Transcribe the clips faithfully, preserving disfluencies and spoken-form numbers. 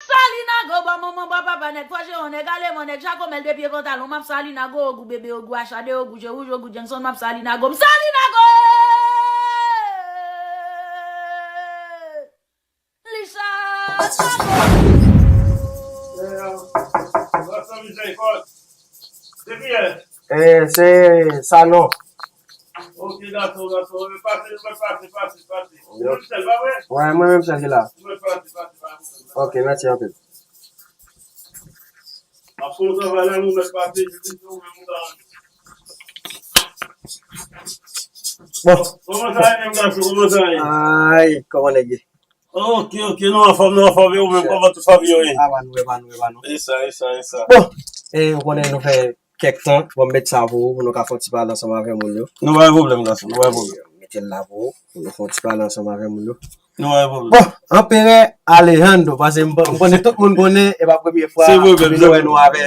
Salinago, bò manman, bò papa, nèg fò jewon, nèg aleman, nèg jako, mèl de pye pantalon, m ap Salinago, ogou bebe, ogou acha de, ogou je wouj, ogou Jackson, m ap Salinago, m Salinago! Lisa Sago! Eh, se Sanon. Ok, gason, gason. Pase, pase, pase, pase. Ou menm sèl, pa vre? Wi, mwen menm sèl ki la. Ou mèt pase, pase, pa gen pwoblèm. Ok, mèsi anpil. M ap fè yon travay la, nou mèt pase, jodi se ou menm ou ta antre. Bon. Kòman sa ye menm, gason? Kòman sa ye? Ay, kòman nèg ye? Ok, ok, nou anfòm, nou anfòm, e ou menm, kòman tout fanmi yo ye? Aba nou, aba nou, aba nou. E sa, e sa, e sa. Bon, e ou konnen nou fè kèk tan, bon, m met sa pou ou, pou nou ka fè yon ti pale ansanm avè moun yo. Nou pa gen pwoblèm, gason, nou pa gen pwoblèm. Mete l la pou ou, pou nou fè yon ti pale ansanm avè moun yo. Nou pa gen pwoblèm. Bon, Anperè Alejandro, paske m pa- m konnen tout moun konnen, e pa premye fwa, Se vre, menm, nou wè nou avè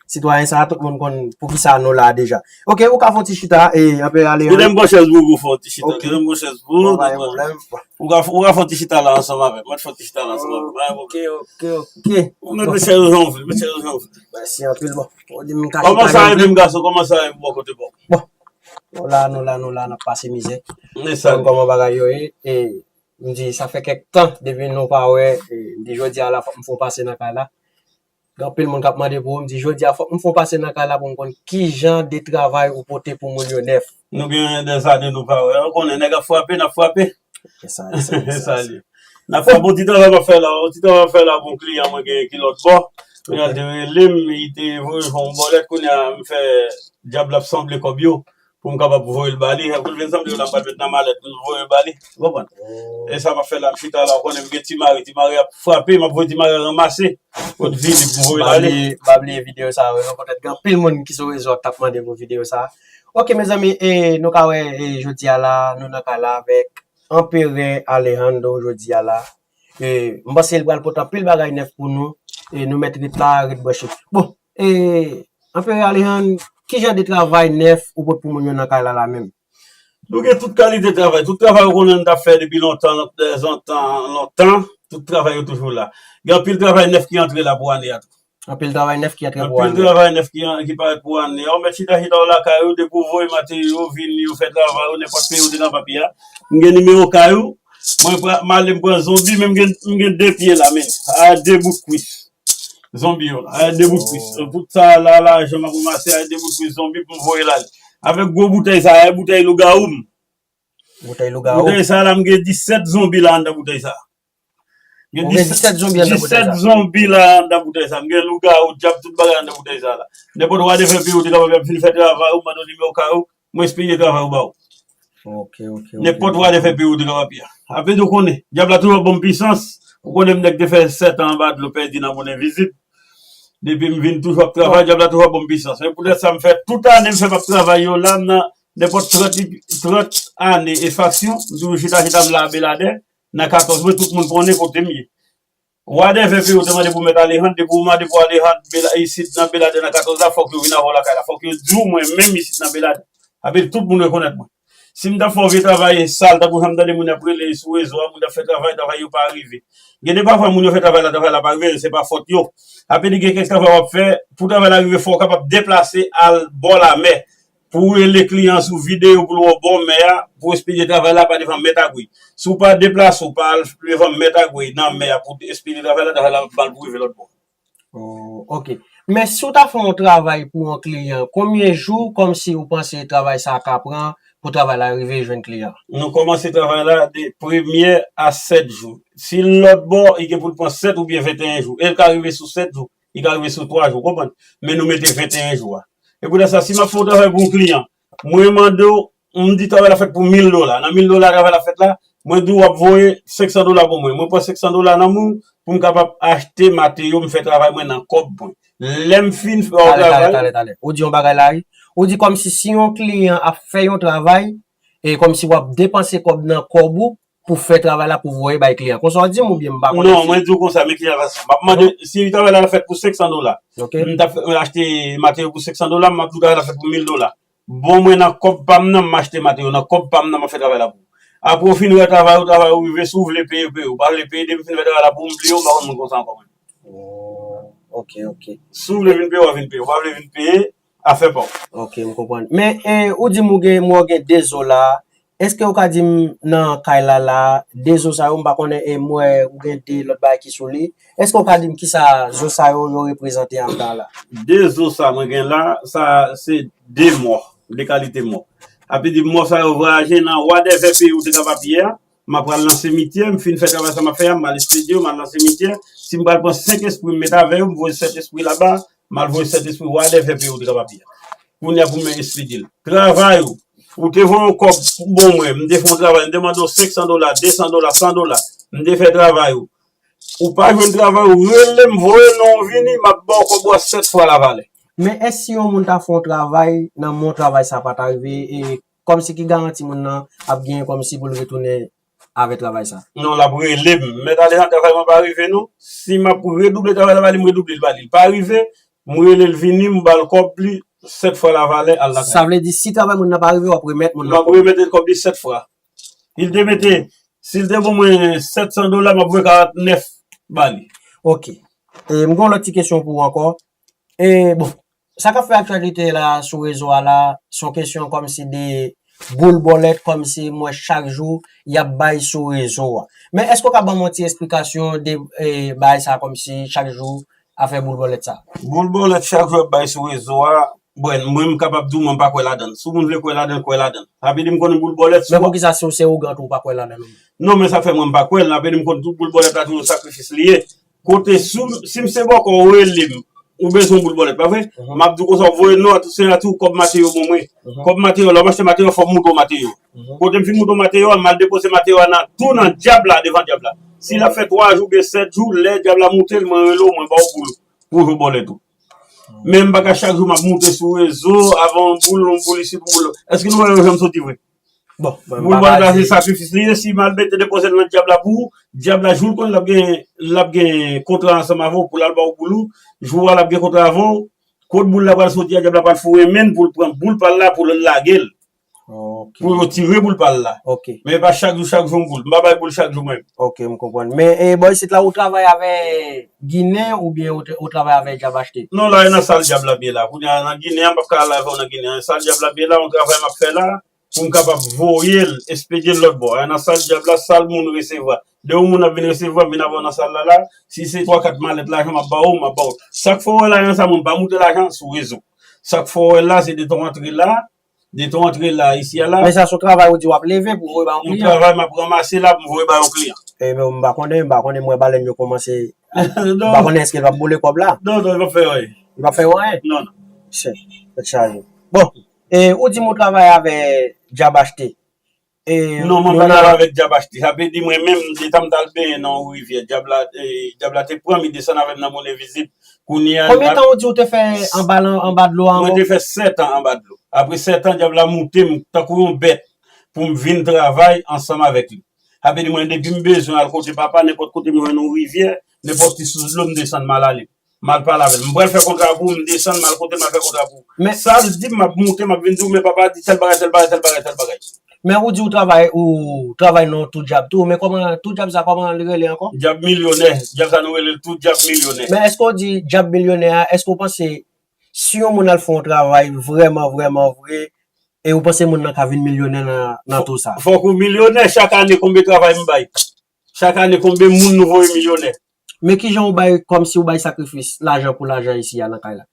sitwayen sa, tout moun konn poukisa nou la deja. Ok, ou ka fè yon ti chita, e, Anperè Alejandro. Kite m pran chèz pou ou, fè yon ti chita. Ok. Kite m pran chèz pou ou. Bon, pa gen pwoblèm. Ou ka, ou ka fè yon ti chita la ansanm avè m. Mwen fè yon ti chita la ansanm avè m. Pa gen pwoblèm. Ok, ok, ok. Ou mete chèz ou jan w vle, mete chèz ou jan w vle. Mèsi anpil, bon. Ou di m ka chita jan m vle. Kòman sa ye menm, gason? Kòman sa ye bò kote pa w? Bon. Nou la, nou la, nou la, n ap pase mizè. Konn kòman bagay yo ye, e, m di, sa fè kèk tan depi nou pa wè, e, m di jodi a la, fòk m fè yon pase nan kay la. Gen anpil moun k ap mande pou ou, m di, jodi a, fòk m fè yon pase nan kay la pou m konn ki jan de travay ou pote pou moun yo nèf. Nou gen dèzane nou pa wè, ou konnen nèg ap frape, n ap frape. E sa, e sa, e sa, e sa. N ap frape, yon ti travay m ap fè la, yon ti travay m ap fè la pou yon kliyan mwen gen ki lòt bò. Kounye a, l te rele m, li te voye fè yon bòlèt, kounye a, m fè dyab la ap sanble kòb yo. Pou m kapab voye l ba li. Apre l vin sanble yo la, m pral met nan malèt pou m voye l ba li. Ou konprann? E sa m ap fè la, m chita la, ou konnen m gen Ti Mari. Ti Mari ap frape, m ap voye Ti Mari ranmase. Pou l vini pou m voye l ale. M pa bliye videyo sa a, wi, non, petèt gen anpil moun ki sou rezo a k t ap mande pou videyo sa a. Ok, mezanmi, e, nou ka wè, e, jodi a la, nou nan kay la avèk Anperè Alejandro jodi a la. E, m panse l pral pote anpil bagay nèf pou nou. E, nou mèt ret la, ret branche. Bon, e, Anperè Alejandro, ki jan de travay nèf ou pote pou moun yo nan kay la la menm? Nou gen tout kalite travay. Tout travay ou konnen n t ap fè depi lontan, lontan, lontan. Tout travay yo toujou la. Gen anpil travay nèf ki antre la pou ane a tou. Anpil travay nèf ki antre pou ane. Anpil travay nèf ki, ki parèt pou ane a. Ou mèt chita, chita w lakay ou, depi w voye materyo, vini, ou fè travay ou, nenpòt peyi ou te kapab ye a. M gen nimewo kay ou. Mwen, pra- m ale, m pran zonbi, men m gen, m gen de pye la, men. A de bout kwis. Zonbi yo la. A de bout kwis. Tout sa la, lajan m ap ranmase, a de bout kwis zonbi pou m voye l ale. Avèk gwo boutèy sa, a boutèy lougawou m. Boutèy lougawou. Boutèy sa la, m gen disèt zonbi la anndan boutèy sa. Ou gen disèt zonbi anndan boutèy sa. Disèt zonbi la anndan boutèy sa. M gen lougawou, dyab, tout bagay anndan boutèy sa la. Nenpòt wadèvè peyi ou te kapab ap vin fè travay ou, mande w nimewo kay ou, mwen espeye travay ou ba ou. Ok, ok, ok. Nenpòt wadèvè peyi ou te kapab ye. Apre tou konnen, dyab la toujou ap ban m pisans. Ou konnen m nèg te fè sèt an anba dlo pèdi nan moun envizib. Depi m vin toujou ap travay, dyab la toujou ap ban m pisans. Men poutèt sa m fè tout ane m fè m ap travay yo la, m nan nenpòt trant, trant ane efasyon, m toujou chita, chita m la a Beladè, nan katòz mwen, tout moun konnen kote m ye. Wadèvè peyi ou te mande pou mèt Alejandro, depi ou mande pou Alejandro, Bela- isit nan Beladè nan katòz la, fòk yo vin avè w lakay la, fòk yo di w mwen menm isit nan Beladè. Apre tout moun rekonèt mwen. Si m t ap fè yon vye travay sal, tankou jan m tande moun ap rele sou rezo a, moun ap fè travay, travay yo pa rive. Gen de pafwa moun yo fè travay la, travay la pa rive, se pa fòt yo. Apre li gen kèk travay w ap fè, pou travay la rive, fò w kapab deplase al bò lamè. Pou w rele kliyan sou videyo pou l wè w bò mè a, pou espedye travay la pa devan mèt Agwe. Si w pa deplase w pa al devan mèt Agwe nan mè a pou espedye travay la, travay la ap mal pou rive lòt bò. Oh, ok. Men si w ta fè yon travay pou yon kliyan, konbyen jou kòmsi ou panse travay sa a ka pran pou travay la rive jwenn kliyan? Nou kòmanse travay la de premye a sèt jou. Si lòt bò, li gen pou l pran sèt oubyen venteyen jou. E l ka rive sou sèt jou, li ka rive sou twa jou, konprann? Men nou mete venteyen jou a. E poutèt sa, si m ap fè yon travay pou yon kliyan, mwen mande w, m di travay la fèt pou mil dola. Nan mil dola travay la fèt la, mwen di w w ap voye senk san dola pou mwen. Mwen pran senk san dola nan men w pou m kapab achte materyo, m fè travay mwen nan kòb mwen. Lè m fin fè yon travay. Talè, talè, talè, talè. Ou di yon bagay la, wi. Ou di kòmsi si yon kliyan ap fè yon travay, e kòmsi w ap depanse kòb nan kòb ou pou fè travay la pou voye bay kliyan. Konsa w di m oubyen m pa konnen si. Non, mwen di w konsa, men kliyan sa. M ap mande, si travay la fèt pou senk san dola, ok, m t ap fè- achte materyo pou senk san dola, m ap di w travay la fèt pou mil dola. Bon, mwen nan kòb pa m nan, m achte materyo, nan kòb pa m nan, m ap fè travay la pou ou. Apre w fin wè travay ou, travay ou rive, si w vle peye, peye. Ou pa vle peye, depi m fin fè travay la pou ou, m bliye w, m pa konn moun konsa ankò mwen. Oh, ok, ok. Si w vle vin peye, w a vin peye. Ou pa vle vin peye, afè pa w. Ok, m konprann. Men, e, ou di m ou gen, mwen gen de zo la. Èske ou ka di m nan kay la la, de zo sa yo, m pa konnen, e, m wè ou gen de lòt bagay ki sou li. Èske ou ka di m kisa zo sa yo, yo reprezante anndan la? De zo sa mwen gen la, sa se de mò, de kalite mò. Sa vle di mò sa yo vwayaje nan wadèvè peyi ou te ka papye a, m ap pral nan simityè, m fin fè travay sa m ap fè a, m al espedye yo, m al nan simityè. Si m pral pran senk espri, m met avè yo, m voye sèt espri laba, m al voye sèt espri wadèvè peyi ou te ka papye a. Kounye a pou mwen espedye l. Travay ou, ou te voye yon kòb pou bon mwen, m te fè yon travay, m te mande w senk san dola, de san dola, san dola, m te fè travay ou. Ou pa jwenn travay, ou rele m, voye non w vini, m ap ba w kòb ou a sèt fwa lavalè. Men èske si yon moun ta fè yon travay, nan men yon travay sa pa ta rive, e kòmsi ki garanti moun nan ap genyen kòmsi pou l retounen avè travay sa? Non, l ap rele m. Mèt Alejandra, travay mwen pa rive non. Si m ap redouble travay la ba li, m redouble l ba li. L pa rive, m rele l vini, m ba l kòb li, sèt fwa lavalè, al lakay. Sa vle di si travay moun nan pa rive, w ap remèt moun M nan ap remete l kòb li sèt fwa. Li te mete, si l te ban mwen sèt san dola, m ap voye karant nèf ba li. Ok. E, m gen yon lòt ti kesyon pou ou ankò. E, bon, sa k ap fè aktyalite la sou rezo a la, se yon kesyon kòmsi de boul bòlèt, kòmsi m wè chak jou y ap bay sou rezo a. Men èske w ka ban m yon ti esplikasyon de e, bagay sa kòmsi chak jou afè boul bòlèt sa? Boul bòlèt chak jou ap bay sou rezo a, bon, mwen m kapab di w mwen m pa kwè ladan l. Si yon moun vle kwè ladan l, kwè ladan l. Sa vle di m konnen boul bòlèt. Men poukisa si w se ougan tou ou pa kwè ladan l? Non, men sa fè mwen m pa kwè l. Sa vle di m konn tout boul bòlèt la toujou sakrifis li ye. Kote si, si m se bòkò ou rele m, ou bezwen yon boul bòlèt, pa vre? M ap di w konsa, ou voye non a tout siyati w, kòb materyo ban mwen. Kòb materyo, lè w ap achte materyo, fò m moute w materyo. Kote m fin moute w materyo a, m al depoze materyo a nan, tou nan dyab la, devan dyab la. Si l ap fè twa jou oubyen sèt jou, lè dyab la moute l, mwen rele w, mwen ba w boul ou, pou w jwe bòlèt ou. Men m pa ka chak jou m ap moute sou rezo, avan yon boul, yon boul isit, yon boul. Èske nou wè yo janm soti vre? Bon, mwen Boul pa bòlèt la di se sakrifis li ye, si m al mete depoze l nan dyab la pou ou, dyab la jou l konnen l ap gen, l ap gen kontra ansanm avè w pou l al ba w boul ou, jou a l ap gen kontra avè w, kot boul la pral soti a, dyab la pral foure men l pou l pran boul pa l la pou l lage l. Ok. Pou yo tire boul pa l la. Ok. Men pa chak jou, chak jou yon boul. M pa bay boul chak jou mwen. Ok, m konprann. Men e, bò isit la, ou travay avè Ginen oubyen ou, ou travay avè dyab achte? Non, la, e nan sal dyab la byen la. Kounye a, nan Ginen an, m p ap ka al avè w nan Ginen an. Sal dyab la byen la, yon travay m ap fè la, pou m kapab voye l, espedye l lòt bò. E nan sal dyab la, sal moun resevwa. De yon moun ap vin resevwa, m vin avè w nan sal la la. Si se twa, kat malèt lajan m ap ba w, m ap ba w. Sa k fè w wè lajan sa, moun pa moute lajan sou rezo. Sa k fè w wè la, se de ton antre la, de ton antre la, isi a la. Men sa se yon travay ou di w ap leve pou voye ba yon Yon kliyan. Travay m ap ranmase la pou m voye ba yon kliyan. E men m pa konnen, m pa konnen, mwen balen yo kòmanse. M pa Non, konnen èske l p ap boule kòb la. non, non, li p ap fè anyen. Li p ap fè yo anyen. Non, non. Se, tèt chaje. Bon, e, ou di m ou travay avè dyab achte. E, Non, mwen nou pa nan travay avèk dyab achte. Sa vle di mwen menm, detan m t al benyen nan yon rivyè, dyab la, e, dyab la te pran m, li desann avè m nan moun envizib. Kounye a, Konbyen tan ou di ou te fè anba, anba dlo a Mwen ankò? Te fè sèt an anba dlo. Apre sèt an, dyab la moute m tankou yon bèt pou m vin travay ansanm avèk li. Sa vle di mwen, depi m bezwen al kote papa, nenpòt kote m jwenn yon rivyè, nenpòt ti sous dlo, m desann m al ale. M al pale avè l. M pral fè kontra pou ou, m desann, m al kote m al fè kontra pou ou. Men- Sa l di m, m ap moute, m ap vin di w, men papa di tèl bagay, tèl bagay, tèl bagay, tèl bagay. Men ou di ou travay, ou travay nan yon tou dyab tou, men kòman tou dyab sa, kòman li rele ankò? Dyab milyonè. Dyab sa nou rele l tou dyab milyonè. Men èske w di dyab milyonè a, èske w panse si yon moun al fè yon travay vrèman, vrèman vre, e ou panse moun nan ka vin milyonè nan, nan tou sa? Fòk ou milyonè. Chak ane, konbyen travay m bay? Chak ane, konbyen moun nou voye milyonè? Men kijan ou bay, kòmsi ou bay sakrifis, lajan pou lajan isi a nan kay la?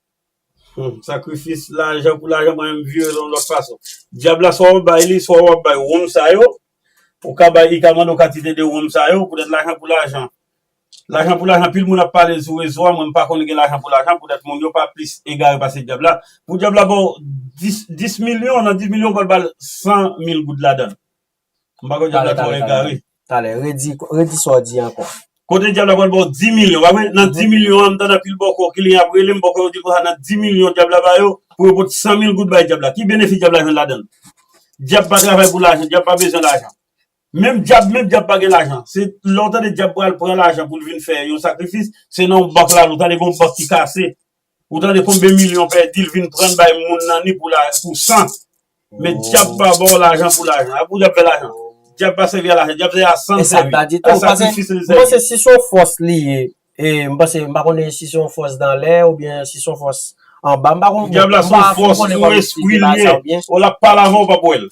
Hmm, sakrifis, lajan pou lajan, mwen menm vire l yon lòt fason. Dyab la, swa w ap bay li, swa w ap bay wonm sa yo. Ou ka bay, li ka mande w kantite de wonm sa yo, poutèt lajan pou lajan. Lajan pou lajan, pil moun ap pale sou rezo a, mwen m pa konn gen lajan pou lajan, poutèt moun yo pa plis egare pase dyab la. Pou dyab la ba w dis, dis milyon, nan dis milyon, ou pral ba l san mil goud ladan l. M pa kwè dyab la twò egare. Talè, redi, redi sa w di ankò. Kote dyab la pral ba w dis milyon, pa vre? Nan dis milyon an, m tande anpil bòkò, kliyan ap rele m, bòkò yo di konsa, nan dis milyon dyab la ba yo, pou yo pot san mil goud bay dyab la. Ki benefis dyab la jwenn ladan l? Dyab pa travay pou lajan, dyab pa bezwen lajan. Menm dyab, menm dyab pa gen lajan. Se lè w tande dyab pral pran lajan pou l vin fè yon sakrifis, se nan yon bank la, ou tande gen yon bank ki kase. Ou tande konbyen milyon pèdi, l vin pran l bay moun nan ni pou la, pou san. Men dyab pa ba w lajan pou lajan. A pou dyab fè lajan. Dyab pa sèvi a lajan, dyab se a san l sèvi. E sa ta di tou, paske mwen panse si se yon fòs li ye, E m panse, m pa konnen si se yon fòs dan lè oubyen si se yon fòs anba. M pa konn, dyab la se yon fòs, se yon espri li ye. Ou l ap pale avè w, w p ap wè l.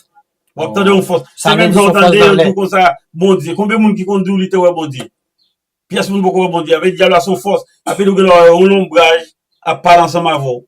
W ap tande yon fòs. Se menm jan w tande yo di w konsa, Bondye. Konbyen moun ki konn di w li te wè Bondye? Pyès moun poko wè Bondye. Avè dyab la se yon fòs. Apre tou gen lè w wè yon lonbraj ap pale ansanm avè w.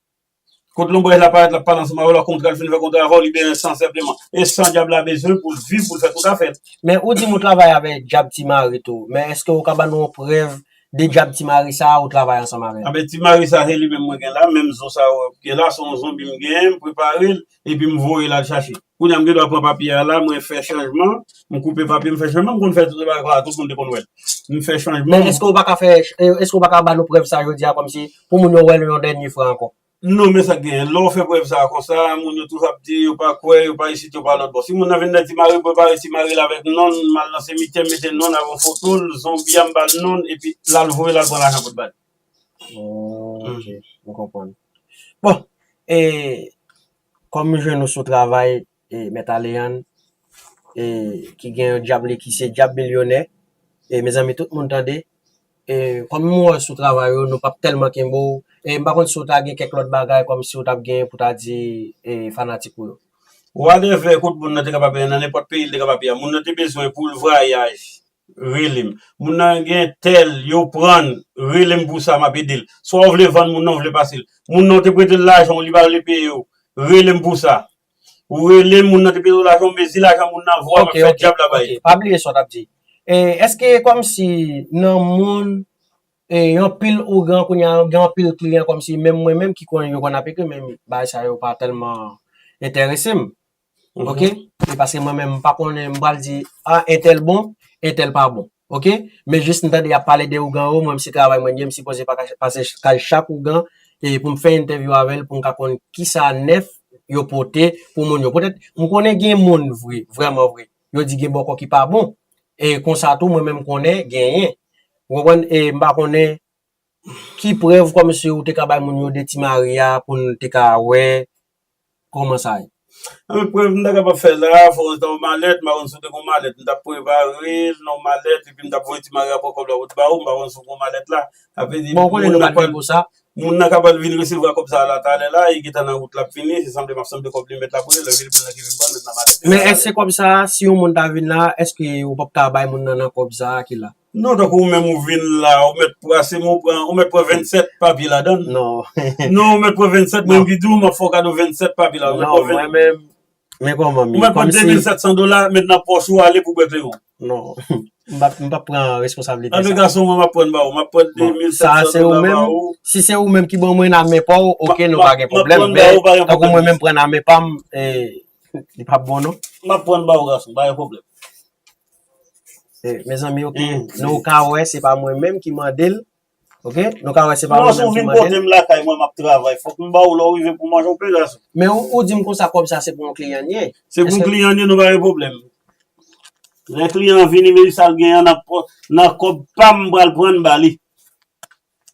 Kot lonbraj la parèt, l ap pale ansanm avè w, l ap kontre l, fin fè kontre avè w, li benyen san senpleman. E san dyab la bezwen pou l viv, pou l fè tout afè l. Men ou di m ou travay avèk dyab Ti Mari tou. Men èske ou ka ban nou yon prèv de dyab Ti Mari sa a ou travay ansanm avè l? Anben, Ti Mari sa a, se li menm mwen gen la, menm zo sa a ou gen la, se yon zonbi m genyen, m prepare l, epi m voye l al chache. Kounye a, m gen dwa pran papye a la, mwen fè chanjman, m koupe papye, m fè chanjman, m konn fè tout bagay la, tout moun te konn wè l. M fè chanjman. Men èske ou pa ka fè, èske ou pa ka ban nou prèv sa jodi a, kòmsi pou moun yo wè l yon dènye fwa ankò? Non, men sa k genyen. Lè w fè prèv sa a konsa, moun yo toujou ap di yo pa kwè, yo pa isit, yo pa lòt bò. Si moun nan vin nan Ti Mari, prepare Ti Mari l avèk non l, m al nan simityè, m mete non l avè yon foto l, zonbi a, m ba l non l, epi l al voye l al pran lajan pou l ba l. Oh, ok, m konprann. Bon, e kòm m jwenn ou sou travay, e, Mèt Aleyann, e, ki gen yon dyab li, ki se dyab milyonè, e, mezanmi, tout moun tande, e, kòm m wè sou travay ou, nou p ap tèlman kenbe w, e, m pa konn si w ta gen kèk lòt bagay kòmsi w t ap gen pou ta di, e, fanatik ou yo. Whatever, kot moun nan te kapab ye, nan nenpòt peyi l te kapab ye a, moun nan te bezwen pou l vwayaj, rele m. Moun nan gen tèl, yo pran l, rele m pou sa, m ap ede l. Swa w vle vann moun nan, w vle pase l. Moun nan w te prete l lajan w, li pa vle peye w, rele m pou sa. Ou rele m, moun nan te prete w lajan, w mezi lajan moun nan, vwa, m ap fè dyab la bay. Ok, pa bliye sa w t ap di. E, èske kòmsi nan moun, e, anpil ougan kounye a, gen anpil kliyan kòmsi menm mwen menm ki konn yo konn ap ekri, men bagay sa yo pa tèlman enterese m. Ok? E paske mwen menm, m pa konnen, m pral di, a, entèl bon, entèl pa bon. Ok? Men jis m tande y ap pale de ougan yo, mwen, m se travay mwen ye, m sipoze pa ka pase kay chak ougan, e pou m fè entèvyou avè l, pou m ka konn kisa nèf yo pote pou moun yo. Petèt, m konnen gen moun vre, vrèman vre, yo di gen bòkò ki pa bon. E konsa tou, mwen menm m konnen genyen. Ou konprann? E m pa konnen ki prèv kòmsi ou te ka bay moun yo de Ti Mari a pou n te ka wè kòman sa ye? Anben, prèv m ta kapab fè la, fò w nan yon malèt, m pa konn si w te gen yon malèt, m t ap prepare l nan yon malèt, epi m t ap voye Ti Mari a pran kòb la pou l ba ou, m pa konn si w gen yon malèt la. Sa vle di, bon, ou konnen nou pa t gen pou sa. Moun nan kapab vin resevwa kòb sa a la talè la, e gentan nan wout l ap vini, se sanble m ap sanble kòb li mèt la pou li, lè vini moun nan ki vin pran l, mèt nan malèt. Men èske kòb sa a, si yon moun ta vin la, èske ou p ap ka bay moun nan nan kòb sa a ki la? Non, tankou ou menm ou vin la, ou mèt pase, men ou pran, ou mèt pran vennsèt papye ladan l. Non. Non, ou mèt pran vennsèt, mwen ki di w, m ap fè w kado vennsèt papye la, ou mèt pran venn. Non, mwen menm, men kòman, men kòmsi ou mèt pran de mil sèt san dola, met nan pòch ou, ale pou bwè kleren. Non. M p ap, m p ap pran responsablite sa. Anben, gason, mwen, m ap pran ba ou, m ap pran de mil sèt san dola ba ou. Si se ou menm ki ban mwen nan men pa w, ok, nou pa gen pwoblèm, men tankou mwen menm pran nan men pa m, e, li p ap bon, non. M ap pran ba ou, gason, pa gen pwoblèm. E, mezanmi, ok, nou ka wè, se pa mwen menm ki mande l. Ok? Nou ka wè, se pa mwen menm ki mande l. Non, si w vin kote m lakay mwen, m ap travay. Fòk m ba ou lè w rive pou manje, w pe, gason. Men ou, ou di m konsa, kòb sa, se pou yon kliyan l ye. Se pou yon kliyan l ye, nou pa gen pwoblèm. Lè kliyan an vini, men sa l genyen nan, nan kòb pa m, m pral pran l ba li.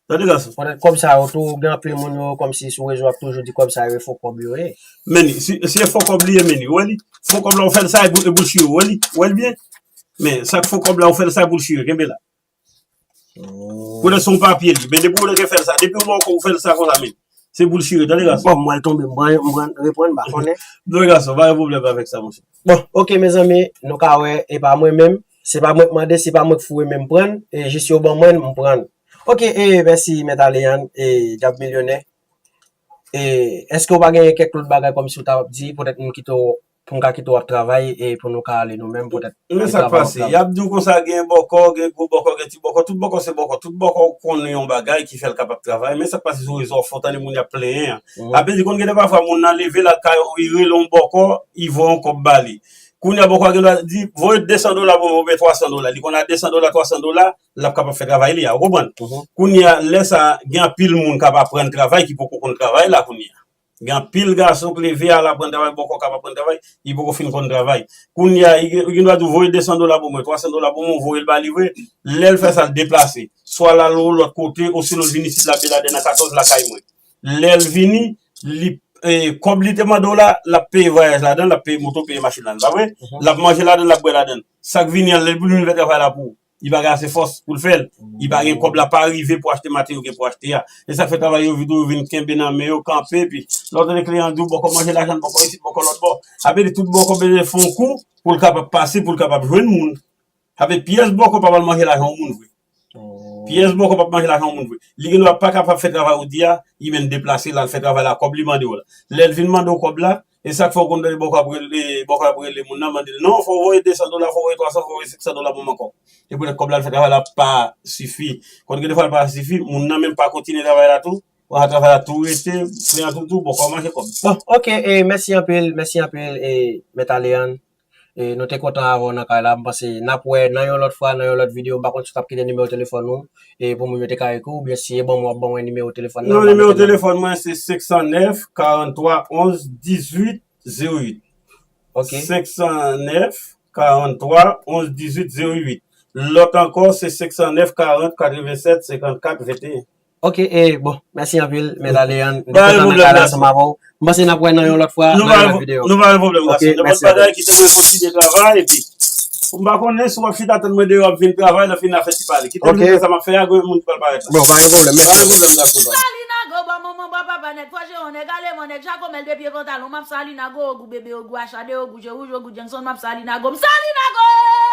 Tande, gason. Kòb sa yo tou, gen anpil moun yo, kòmsi sou rezo ap toujou di kòb sa yo, e fo kòb yo ye. Men, si, si e fo kòb li ye, men, ou wè li. Fo kòb la, ou fè l sa, e pou, e pou l chire, ou wè li, ou wè l byen. Men, sa k fo kòb la, ou fè l sa, e pou l chire, kenbe la. Koulè se yon papye li. Men depi w lè ke fè l sa, depi w wè w fè l sa konsa, men, se pou l chire, tande, gason. Bon, m pral tonbe, m pral, m pral reprann, m pa konnen. Non, gason, pa gen pwoblèm avèk sa, monchè. Bon, ok, mezanmi, nou ka wè, e pa mwen menm, se pa mwen k mande, se pa mwen k foure men m pran l, e jis yo ban mwen l, m pran l. Ok, e mèsi, Mèt Aleyann, e Dyab Milyonè. E èske w pa genyen kèk lòt bagay kòmsi w ta di, poutèt nou kite w, pou n ka kite w ap travay, e pou nou ka ale nou menm, poutèt. Men sa k pase, y ap di w konsa, gen bòkò, gen gwo bòkò, gen ti bòkò, tout bòkò se bòkò, tout bòkò konnen yon bagay ki fè l kapab travay, men sa k pase sou rezo a, fò w tande moun y ap plenyen an. Apre di konn gen de pafwa moun nan leve lakay ou, li rele yon bòkò, li voye yon kòb ba li. Kounye a bòkò a gen dwa di, voye de san dola pou mwen, oubyen twa san dola. Li konn a de san dola, twa san dola, l ap kapab fè travay li a, ou konprann? Kounye a, lè sa a, gen anpil moun k ap aprann travay ki poko konn travay la kounye a. Gen anpil gason k leve al aprann travay, bòkò k ap aprann travay, li poko fin konn travay. Kounye a, li gen, li gen dwa di w voye de san dola pou mwen, twa san dola pou mwen, ou voye l ba li vre. Lè l fè sa, l deplase. Swa l al yon lòt kote, osinon l vin isit, l abiye ladan nan katòz lakay mwen. Lè l vini, li, e, kòb li te mande w la, l ap peye vwayaj ladan l, l ap peye moto, peye machin la, pa vre? L ap manje ladan l, l ap bwè ladan l. Sa k vini an, lè l vin fè travay la pou ou. Li pa gen ase fòs pou l fè l. Li pa gen kòb la, pa rive pou achte materyo gen pou achte a. E sa k fè travay yo vin, yo vin kenbe nan men yo, kanpe, epi lè w tande kliyan di w bòkò manje lajan l bòkò isit, bòkò lòt bò. Sa vle di tout bòkò bezwen fè yon kou pou l kapab pase, pou l kapab jwenn moun. Sa vle di pyès bòkò pa pral manje lajan yon moun vre. Pyès bòkò p ap manje lajan yon moun vre. Li gen dwa pa kapab fè travay ou di a, li menm deplase l al fè travay la, kòb li mande w la. Lè l vin mande w kòb la, e sa k fè w konn tande bòkò ap rele, bòkò ap rele moun nan, mande l, non, fò w voye de san dola, fò w voye twa san, fò w voye senk san dola pou m ankò. E poutèt kòb la l fè travay la pa sifi. Konn gen defwa l pa sifi, moun nan menm pa kontinye travay la tou, ou a travay la tou rete, kliyan tou tou, bòkò manje kòb. Bon, ok, e mèsi anpil, mèsi anpil, e Mèt Aleann. E, nou te kontan avè w nan kay la. M panse n ap wè nan yon lòt fwa, nan yon lòt videyo. M pa konn si w t ap kite nimewo telefòn ou, e, pou moun yo te ka ekri w, oubyen si e ban mwen, w ap ban mwen nimewo telefòn nan. Non, nimewo telefòn mwen se senk san nèf, karant twa, onz, dizuit, zewo uit. Ok. Senk san nèf, karant twa, onz, dizuit, zewo uit. Lòt ankò, se senk san nèf, karant, katrevennsèt, senkannkat, venteyen. Ok, e bon, mèsi anpil, Mèt Aleann. M te kontan nan kay la ansanm avè w. M panse n ap wè nan yon lòt fwa, nan yon lòt videyo. Nou pa gen pwoblèm, gason. Nenpòt bagay, kite mwen kontinye travay, epi m pa konnen si w ap chita tann mwen deyò, w ap vin travay, nan fin afè ti pale. Kite m vin fè sa m ap fè a, gen moun ki pral parèt la. Bon, pa gen pwoblèm, mèsi. Pa gen pwoblèm, gason. Salinago, bò manman, bò papa, nèg fò jewon, nèg aleman, nèg jako, mèl de pye pantalon, m ap Salinago, ogou bebe, ogou acha de, ogou je wouj, ogou Jackson, m ap Salinago, m Salinago!